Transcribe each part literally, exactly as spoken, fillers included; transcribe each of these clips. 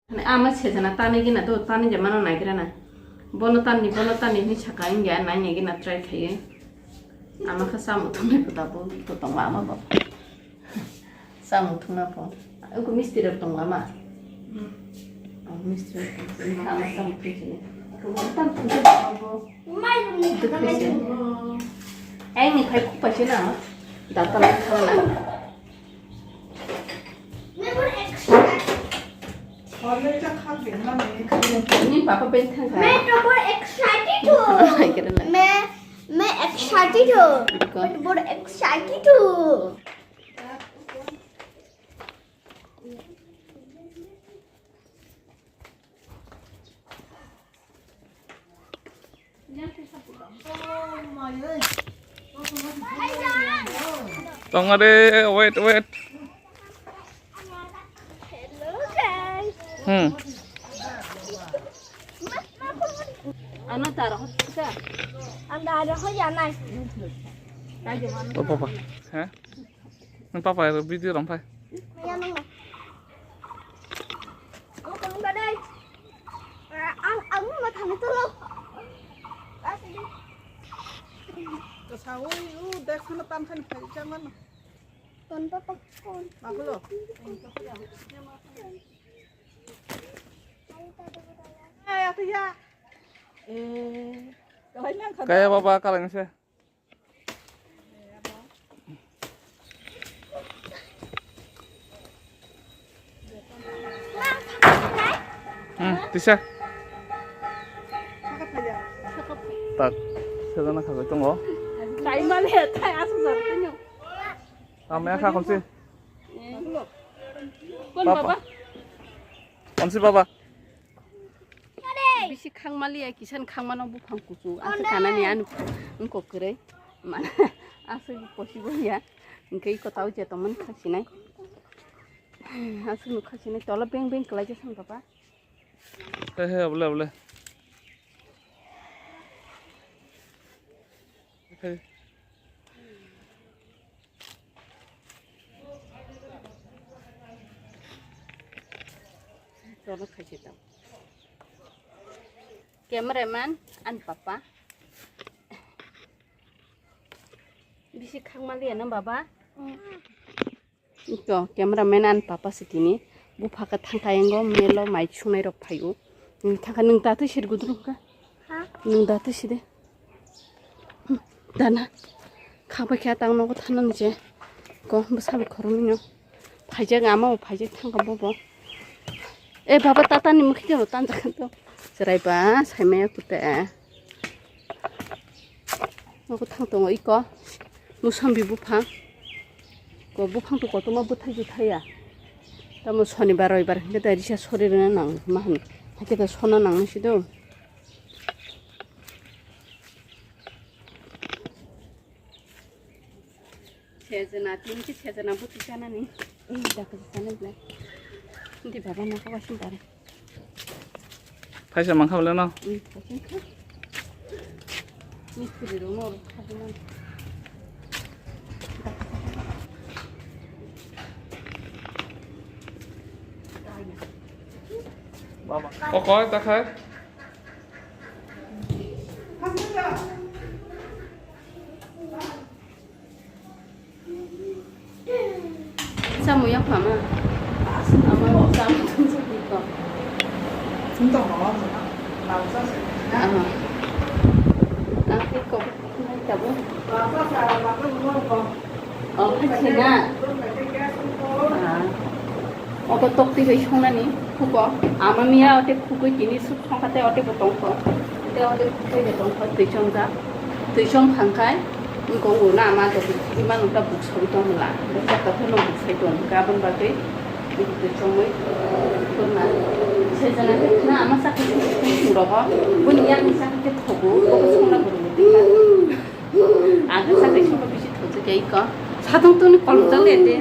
Ama sejana tanwi gina to, tanwi je mano naigra na. Bono tanni, bono tanni hinwi saka wngya, naina gina try khaiwi. Ama kha samung thungnai pota bo to tongo ama bo. Samung thungna pho. Uku misti rok tongo ama. Oh, misti rok tongo. Ama samung thung sini. Tam thung sini. Dukhi se. Ang ni khai khupai se na. Data lai thang na. Ni papa ben thang kha. मैं तो बहुत एक्साइटेड हूँ। Ai kira na. मैं मैं एक्साइटेड हूँ। Ko. मैं बहुत एक्साइटेड हूँ। Tongare, wait, wait. Hmm. Ano taro hospital. Ang daro ho janai. Oh, papa. Ha? Nang papa ero video rom phai. Maya nang. Ang tong ba dai. Ang ang ma thani to lo. Kasawai u dak sana tam thani phai jangan. Ton papa ton. Makulo. Ay, aku ya. Eh, kawai nang. Kaya baba kalang se. Hmm, tisa. Tak, sedana khabai tongo. Kaimale, tai asuk jar tino. Amya kha khonsi. Kon baba? Khonsi baba. Bisi khangmaliya, kisan khangmano buphang kuchuk. Aswk kanani ani wngkok kwrwi. Mana aswk possible ya. Hwnkhe iko tau je tongmani khaksinai. Aswk nuk khaksinai. Tola beng beng kwlaijak sang papa. He, he, abole, abole. He. Tono khaisi tong. Cameraman ani papa. Bisi khangmaliya na baba? Ito cameraman ani papa se tini. Bupha khe thangkha yango melo mai sungnai rok phaio. Thangkha nwng datwi sir gudruk kha. Ha? Nwng datwi side. Dana. Khakbai khe tang nogo thana nje. Ko bwsa bo khoroknwi no. Phaijak ama bo phaijak thangkha bobo. E baba tata ni mukhe khe tanjak khan to. Chwrai ba saimaya kute. Nogo thang tongo iko. Musambi buphang. Ko buphang to kotorma bwthai juthai ya. Tamo sonibar roibar hwnkhe da risa sori rwna nang ma hwn. Hakhe da sona nang nai sido. Sejana, tini ki sejana buti sana ni. Eh, da ka sana bla. Hindi baba na ka wasin dare. Phaisa mankha bole no? Hmm, phaisa mankha. Mistri rok no kha bole. Baba. O koi ta khai. Samung yang phama. Ama samung tungsu dito. Sintong mo, sintong. Aha. Ang kiko, may tabo. Oh, kasi na. Ah. Obo tokti bai songnani khuko. Ama miya ote khukui tini suk songkha tei ote bo tongkho. Tei ote khukui bo tongkho twi chongjak. Twi chong phangkhai wngkong bo na ama tokti khibima nukta buk sawi tong hwnla. Buksa takhorno buk sai tong hwnka aboni bagwi twi chongwi khurna. Sejana khe khna ama sakhe sung rogo. Boni yakni sakhe khe thogo. Obo songna borok ni tikha. Ang khe sakhe sungkha bisi thokjak ya iko. Satung tungni kolom jak le te.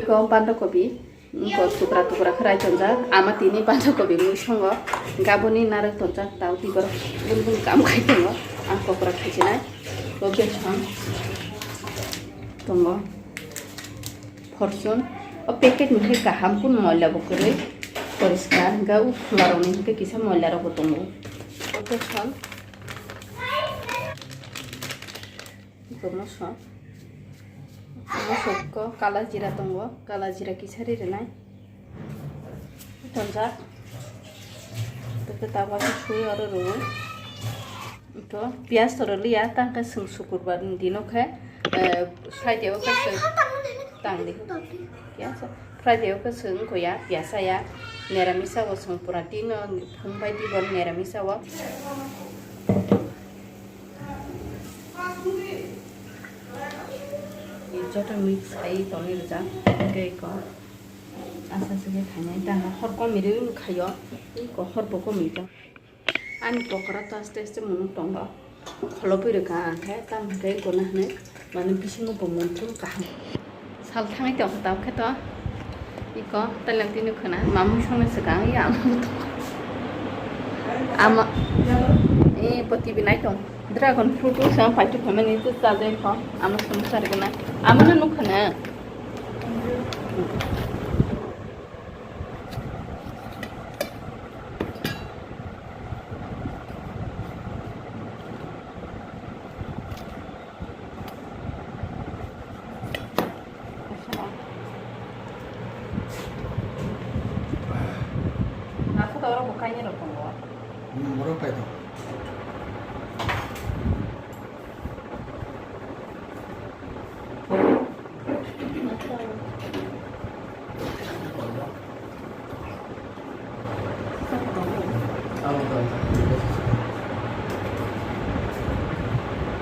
Ko banda kopi. Wngkha tukra tukra khe rai tonjak. Ama tini bandakobi mui songo. Gaboni narwk tonjak, tao twi borok bun bun kam khai tongo. Ang pokora khaichinai. Bo beson tongo. Fortune. O packet ni khe kaham, kun moila bo kwrwi. Poriskar. Hwnkhe o phularokni hwnkhe kisa moila rokbo tongo. O beson. Iko moso. Mosok ko kala jira tongo, kala jira kisa ri rinai. Tonjak. Tei tabuk sui oro rwo. Ito piyaj to rwliya, tang khe chwng sukurbar ni dino khe, eh, Friday o khe chwng tang di. Piyaj o. Friday o khe chwng wngkha ya, piyasa ya, niramisa bo chwng pura tino phung bai di bo niramisa o. Joto mix khai toni rijak, tei ko asa se khe khainai, tamo hor kom ri khaio, tei ko hor bo kom ri. Ani pokora to aste aste mwnwi tongo. Kholopwi rwkha ang khe, tamo hwnkhe gona hwnwi, mane, bisingo bo muntun kaham. Sal thangwi tongkha, tamo khe to iko tailak tini khwna mamung songni swkang ya ama. Ama, e, bo T V nai tong. Dragon fruit o sa paitu phaimani to chajai kho. Ama songni sari gona. Ama no nukha na. Aku tau orang bukannya lo pengko. Hmm, orang apa itu?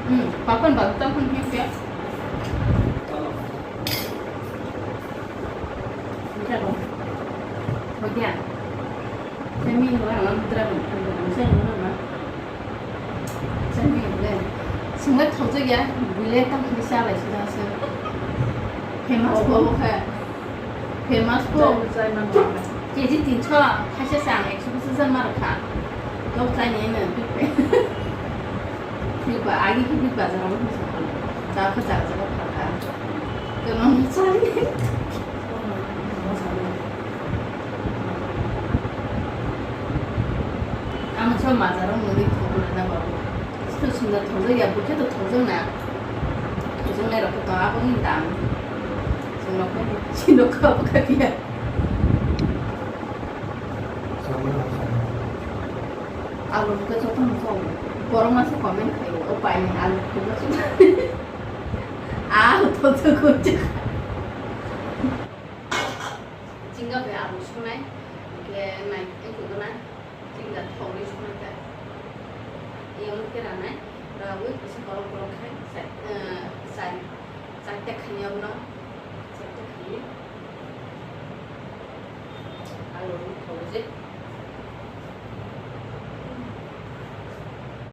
Hmm, papan baru tampun piu ya. Bisa dong. Bagian. Semi orang orang putra dong. Saya mana? Chini le, sungla thokjak ya, buile tang khe chalai sida se. Famous bo khe. Famous bo. Chai, chai mano. K G tinso, khaisa se ang ekso bwswk jan ma rwkha. Tok chai ni no, big bag. Big bag, agi khe big bag jora bo khe sakha. Jaka jaka jaka phalkha. Kwbangma chai. Ang so majaro mwnwi thogna na babu. Sito sunda thogja ya, bukhe to thogja na. Thogja nai rok to abo ni dam. Sino kha, sino kha bukha dia. Alu bukhe joto no thog. Borok masa comment khai, o pai ni alu bukhe joto. Ah, thogja khurja. Chinga bai alu sunai, hingke nai, tei kuguna, chinga thogwi sunai khe, eyang khe ranai, rawi kisa kolok kolok khe, char, eh, char, charta khainai abono, charta khainai. Alu rok thogwi je.